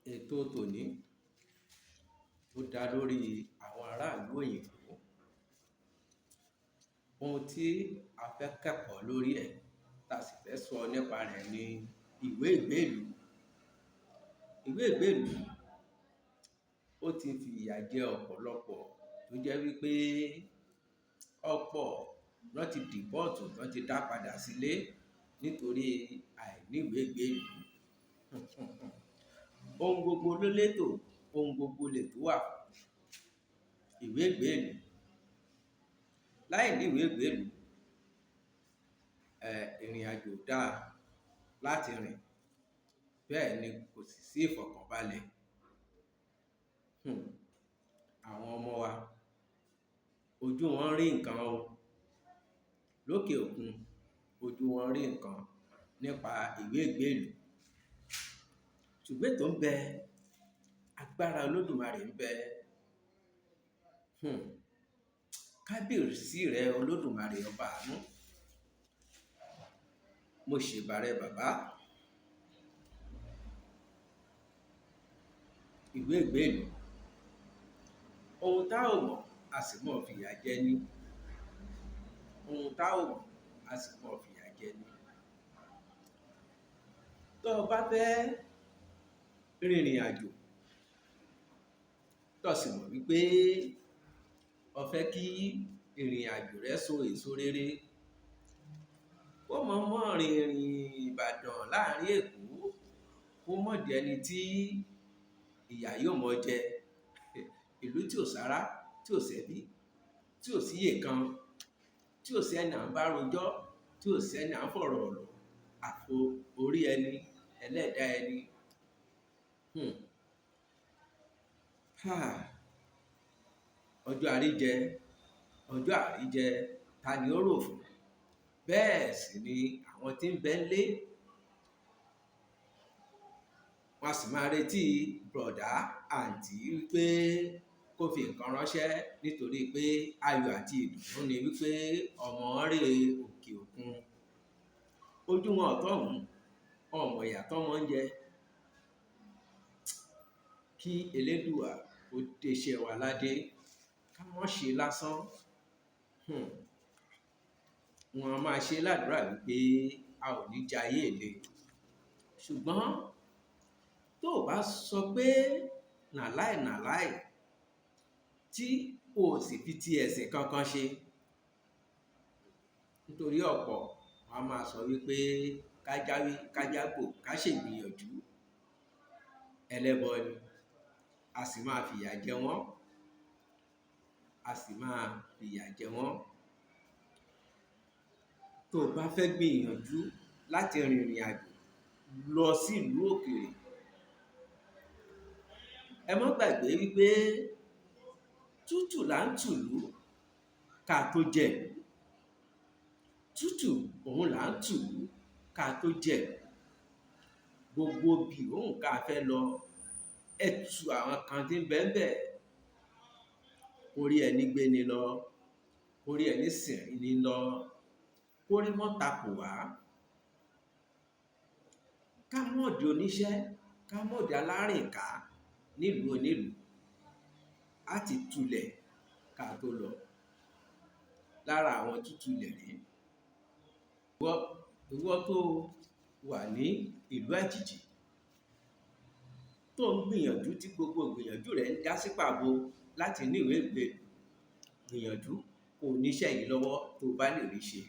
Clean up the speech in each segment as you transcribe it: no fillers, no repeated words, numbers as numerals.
Ètò tòní ó dá lórí àwọn aráàlú òyìnbó. Ohun tí a fẹ́ kẹ́kọ̀ọ́ lórí ẹ̀ tá a sì fẹ́ sọ nípa rẹ̀ ni ìwé ìgbélùú. Ìwé ìgbélùú ó ti fìyà jẹ ọ̀pọ̀lọpọ̀ tó jẹ́ wípé ọ̀pọ̀ lọ́ ti dìpọ́ọ̀tù, tán ti dá padà sílé nítorí àìníwèé ìgbélùú. Ohun gbogbo ló létò, ohun gbogbo lètò wà. Ìwé ìgbélùú, láì ní ìwé ìgbélùú, ìrìn àjò dáa láti rìn, bẹ́ẹ̀ ni kò sì sí ìfọ̀kànbalẹ̀. Àwọn ọmọ wa, ojú wọn rí nǹkan o. Lókè òkun, ojú wọn rí nǹkan nípa ìwé ìgbélùú. Ṣùgbọ́n ètò ń bẹ, agbára Olódùmarè ń bẹ. Hmm. Kábíyèsí rẹ Olódùmarè ọba àánú. Mo ṣèbà rẹ bàbá. Ìwé ìgbélùú. Ohun tá ò mọ̀, a sì mọ̀ fìyà jẹ ní. Ohun tá ò mọ̀, a sì mọ̀ fìyà jẹ ní. Tó o bá fẹ́ rìnrìn àjò, tó sì mọ̀ wípé o fẹ́ kí ìrìn àjò rẹ so èso rere, kó mọ̀ mọ́ rìnrìn Ìbàdàn láàrin Èkó, kó mọ̀ di ẹni tí ìyà yóò mọ jẹ. Ìlú tí ò sára, tí ò sẹ́bí, tí ò síyè kan, tí ò sí ẹni à ń bá rojọ́, tí ò sí ẹni à ń fọ̀rọ̀ lọ̀, àfo orí ẹni, ẹlẹ́dàá ẹni. Hmm. Ha! Ọjọ́ àríjẹ, ọjọ́ àríjẹ, ta ni ó rò fún? Bẹ́ẹ̀ sì ni àwọn tí ń bẹ ńlé, wọ́n á sì máa retí bọ̀dá, àǹtí wípé kó fi nǹkan ránṣẹ́ nítorí pé ayọ̀ àti ìdùnnú ni wípé ọmọ rè òkè òkun. Ojú wọn ò tọ́hún, wọn ò mọ ìyà tọ́mọ ń jẹ. Kí Elédùà ó déṣẹ́ wa ládé, ká mọ́ ṣe lásán. Hmm. Wọn a máa ṣe ládùrá wípé a ò ní jayé ìle. Ṣùgbọ́n tó o bá sọ pé nàláì nàláì tí o ò sì fi ti ẹ̀sìn kankan ṣe, nítorí ọ̀pọ̀ wọn a máa sọ wípé ká jáwé, ká jágbò, ká ṣègbìyànjú. Ẹlẹ́bọ ni, a sì máa fìyà jẹ wọ́n. A sì máa fìyà jẹ wọ́n. Tó o bá fẹ́ gbìyànjú láti rìnrìn àjò lọ sí ìlú òkèèrè, ẹ má gbàgbé wípé tútù là ń tùlú ká tó jẹ̀lú. Tútù òun là ń tùlú ká tó jẹ̀lú. Gbogbo ibi yòówù ká fẹ́ lọ, ẹ tu àwọn kan tí ń bẹ ńbẹ̀. Kórí ẹni gbé ni lọ, kórí ẹni sìn ni lọ, kórí mọ́ takò wá. Ká mọ̀ di oníṣẹ́, ká mọ̀ di alárìnká nílùú onílùú. A ti tulẹ̀ ká tó lọ. Lára àwọn tútulẹ̀ rèé. Ìwọ tó wà ní ìlú àjèjì, tó ń gbìyànjú tí gbogbo ìgbìyànjú rẹ ń já sí pàbo láti ní ìwé ìgbélùú, gbìyànjú kó o níṣẹ́ yìí lọ́wọ́ tó o bá lè rí ṣe.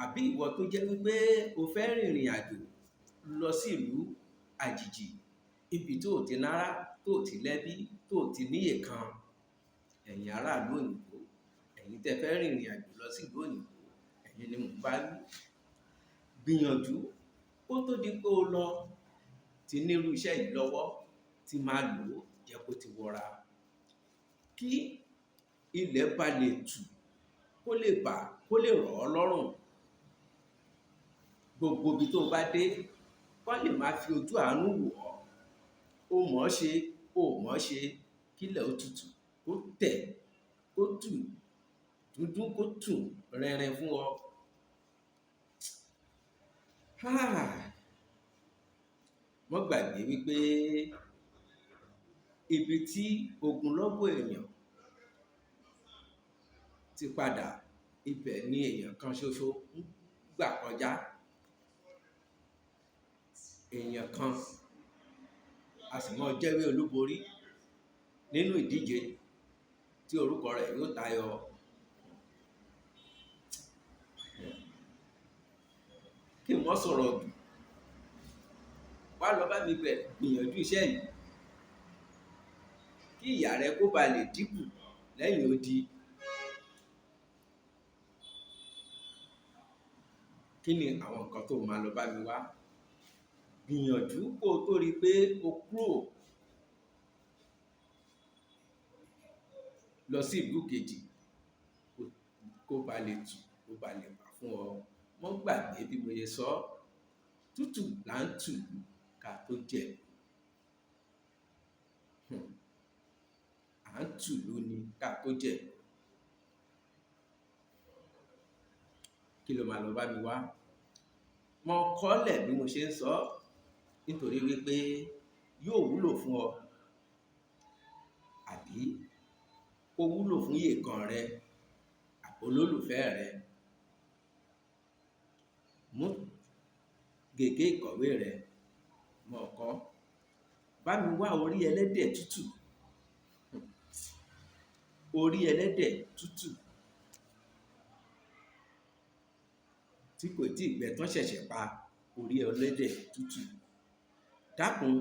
Àbí ìwọ tó jẹ́ wípé o fẹ́ rìnrìn àjò lọ sí ìlú àjèjì, ibi tó ò ti lárá, tó ò ti lẹ́bí, tó ò ti níyè kan, ẹ̀yin aráàlú òyìnbó, ẹ̀yin tẹ́ fẹ́ rìnrìn àjò lọ sí ìlú òyìnbó, ẹ̀yin ni mò ń bá wí. Gbìyànjú kó tó di pé o lọ ti ní irú iṣẹ́ yìí lọ́wọ́, tí máa lò ó jẹ́ kó ti wọra. Kí ilẹ̀ bá lè tù, kó lè bà, kó lè rọ̀ ọ́ lọ́rùn. Gbogbo ibi tó o bá dé, kán lè máa fi ojú àánú wò ọ́. O mọ̀ ọ́ ṣe, o ò mọ̀ ọ́ ṣe, kílẹ̀ ó tutù, kó tẹ̀, kó tù, dúdú kó tù rẹ̀rẹ̀ fún ọ. Mọ́ gbàgbé wípé ibi tí ogunlọ́gọ̀ èèyàn ti padà, ibẹ̀ ni èèyàn kan ṣoṣo ń gbà kọjá. Èèyàn kan a sì mọ́ jẹ́wé olúborí nínú ìdíje tí orúkọ rẹ̀ yóò tayọ. Kí n mọ́ sọ̀rọ̀ jù, wá lọ bá mi bẹ̀ gbìyànjú iṣẹ́ yìí kí ìyà rẹ kó ba lè dínkù lẹ́yìn odi. Kí ni àwọn nǹkan tó máa lọ bá mi wá? Gbìyànjú kó o tó rí pé o kúrò lọ sí ìlú kejì kó ba lè tù, kó ba lè bà fún ọ. Mọ́ gbàgbé bí mo ṣe sọ, tútù là ń tù ká tó jẹ. À ń tùlú ni ká tó jẹ. Kí ló máa lọ bá mi wá? Mo kọ́lẹ̀ bí mo ṣe ń sọ, nítorí wípé yóò wúlò fún ọ, àbí kó wúlò fún yèèkàn rẹ, àbí olólùfẹ́ rẹ. Mú gègé ìkọ̀wé rẹ, mọ̀ kọ́. Bá mi wá orí ẹlẹ́dẹ̀ tútù. Orí ẹlẹ́dẹ̀ tútù tí kò tíì gbẹ tán ṣẹ̀ṣẹ̀ pa, orí ẹlẹ́dẹ̀ tútù. Dákun,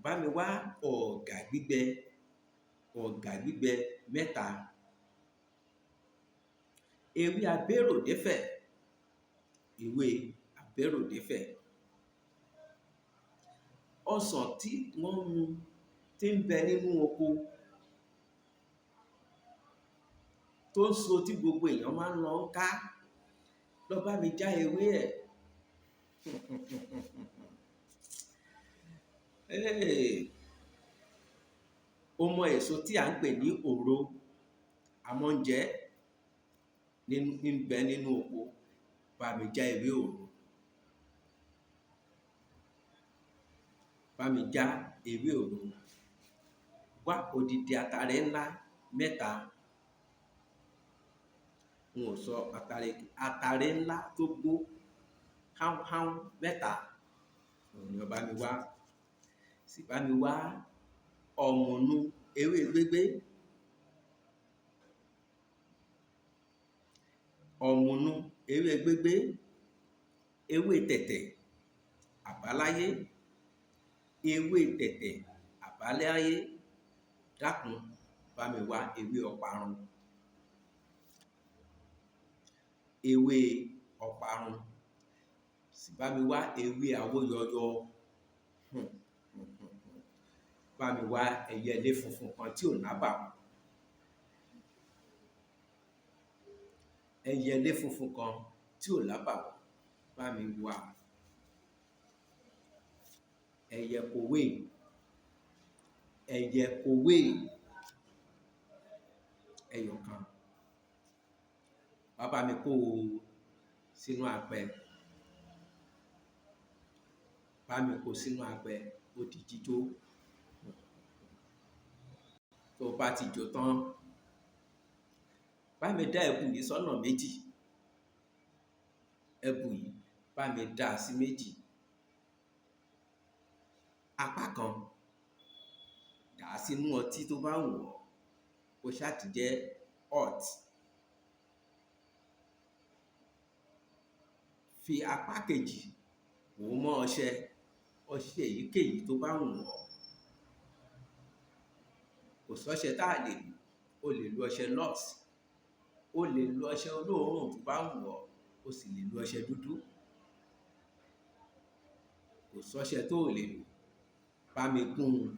bá mi wá ọ̀gà gbígbẹ, ọ̀gà gbígbẹ mẹ́ta. Ewé abéròdéfẹ̀, ewé abéròdéfẹ̀. Ọsàn tí wọ́n mu tí ń bẹ nínú oko tó ń so tí gbogbo èèyàn máa ń lọ ká, lọ bá mi já ewé ẹ̀. O mọ èso tí à ń pè ní òro, a mọ́ ń jẹ ń bẹ nínú oko, bá mi já ewé òro. Bá mi já ewé òro. Wá odidi atare ńlá mẹ́ta. N ò sọ atare, atare ńlá tó gbó háúnháún mẹ́ta. Òun ni ó bá mi wá. Sì bá mi wá ọ̀mùnu ewé gbégbé. Ọ̀mùnu ewé gbégbé, ewé tẹ̀tẹ̀ àbáláyé, ewé tẹ̀tẹ̀ àbáláyé. Dákun, bá mi wá ewé ọparun. Ewé ọparun. Sì bá mi wá ewé awóyọyọ. Bá mi wá ẹyẹlé funfun kan tí ò lábàwọ́n. Ẹyẹlé funfun kan tí ò lábàwọ́n, bá mi wá. Ẹyẹ kòwé, ẹyẹ kòwé, ẹyọ kan. Wá bá mi kó o sínú apẹ. Bá mi kó sínú apẹ, ó di jíjó. Tó bá ti jó tán, bá mi dá ẹbu yìí sọ́nà méjì. Ẹbu yìí bá mi dá sí méjì. Apá kan dà á sínú ọtí tó bá wù ọ́, kó ṣá ti jẹ́ hot. Fi apá kejì pò ó mọ́ ọṣẹ, ọṣẹ èyíkéyìí tó bá wù ọ́. Kò sọ́ṣẹ tá a lè lò. O lè lo ọṣẹ Lux, o lè lo ọṣẹ olóòórùn tó bá wù ọ́, o sì lè lo ọṣẹ dúdú. Kò sọ́ṣẹ tó ò lè lò. Bá mi gún un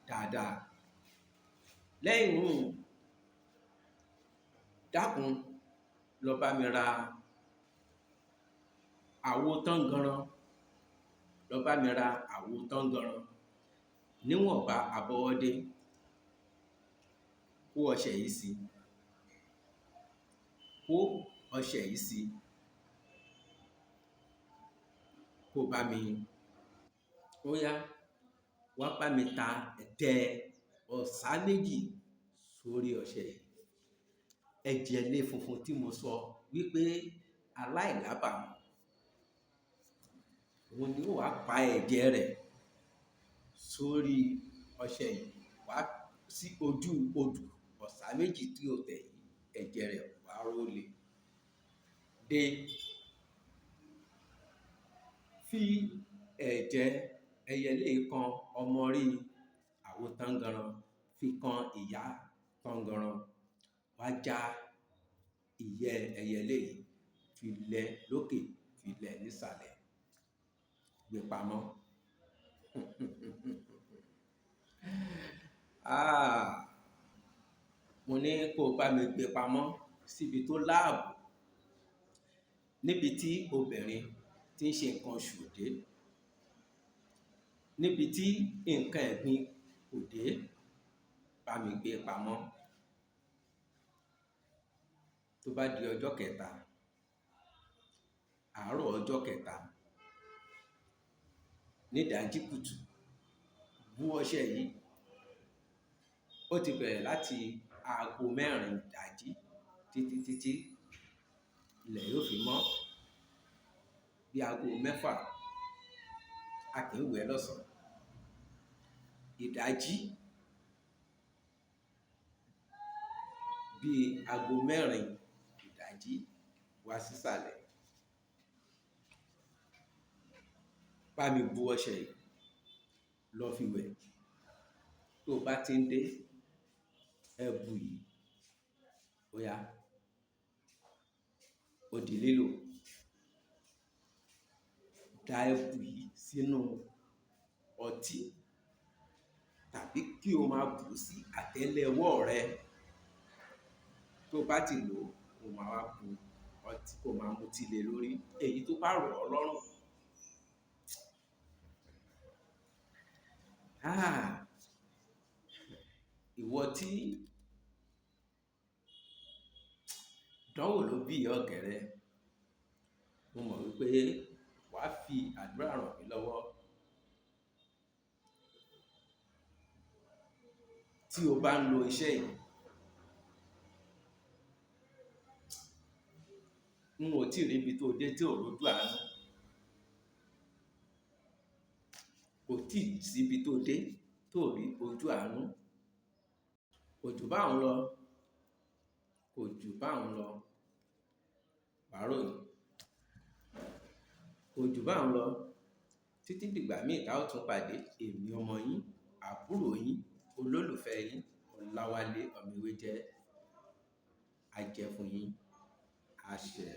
dáadáa. Lẹ́yìn hun, dákun, lọ bá mi ra àwo tánnganran. Lọ bá mi ra àwo tánnganran. Níwọ̀nba àbọ̀wọ́dé, kó ọṣẹ yìí sí. Kó ọṣẹ yìí sí. Kó bá mi Ó yá, wá bá mi ta tẹ ọ̀sá méjì sórí ọṣẹ yìí. Ẹ̀jẹ̀ lé funfun tí mo sọ wípé aláìlábàwọ́n, òun ni ó wá pa ẹ̀jẹ̀ rẹ̀ sórí ọṣẹ yìí, wá sí ojú odù ọ̀sá méjì tí o tẹ̀ yìí, ẹ̀jẹ̀ rẹ̀ wá rólé. Dé fi ẹ̀jẹ̀ ẹyẹlé kan ọmọrí àwo tánnganran, fi kan ìyá tánnganran, wá já ìyẹ́ ẹyẹlé yìí, fi lẹ lókè, fi lẹ nísàlẹ̀, gbé pamọ́. Ah, mo ní kó bá mi gbé pamọ́ síbi tó láàbò, níbi tí obìnrin tí ń ṣe nǹkan oṣù dé, níbi tí nǹkan ẹ̀gbin kò dé, bá mi gbé pamọ́. Tó bá di ọjọ́ kẹta, àárọ̀ ọjọ́ kẹta, ní ìdájí kùtù, bú ọṣẹ yìí. Ó ti bẹ̀rẹ̀ láti aago 4 ìdájí títí títí ilẹ̀ yóò fi mọ́. Bí aago 6, a kì í wẹ̀ lọ́sàn-án. Ìdájí bí aago 4 ìdájí wá sísàlẹ̀. Bá mi bu ọṣẹ yìí, lọ fi wẹ̀. Tó bá ti ń dé, ẹbu yìí, ó yá, ó di lílò. Da ẹbu yìí sínú ọtí tàbí kí o máa bù sí àtẹ́lẹwọ́ rẹ. Tó bá ti lò ó, o máa wá bu ọtí, kó máa mutí lé lórí, èyí tó bá rọ̀ ọ́ lọ́rùn. Ah, ìwọ tí dánwò ló bí ìyá ọ̀kẹ́rẹ́, mo mọ̀ wípé wàá fi àdúrà ràn mí lọ́wọ́. Tí o bá ń lo iṣẹ́ yìí, n ò tí ì rí ibi tó dé tí ò rójú àánú. Kò tí ì sí ibi tó dé tó rí ojú àánú. Kò jù bá ń lọ, kò jù bá ń lọ, wàá ròyìn. Kò jù bá ń lọ, títí dìgbà míì tá ó tún pàdé, èmi ọmọ yín, àbúrò yín, olólùfẹ́ yín, Ọláwálé Ọmọewéjẹ́, á jẹ́ fún yín, àṣẹ.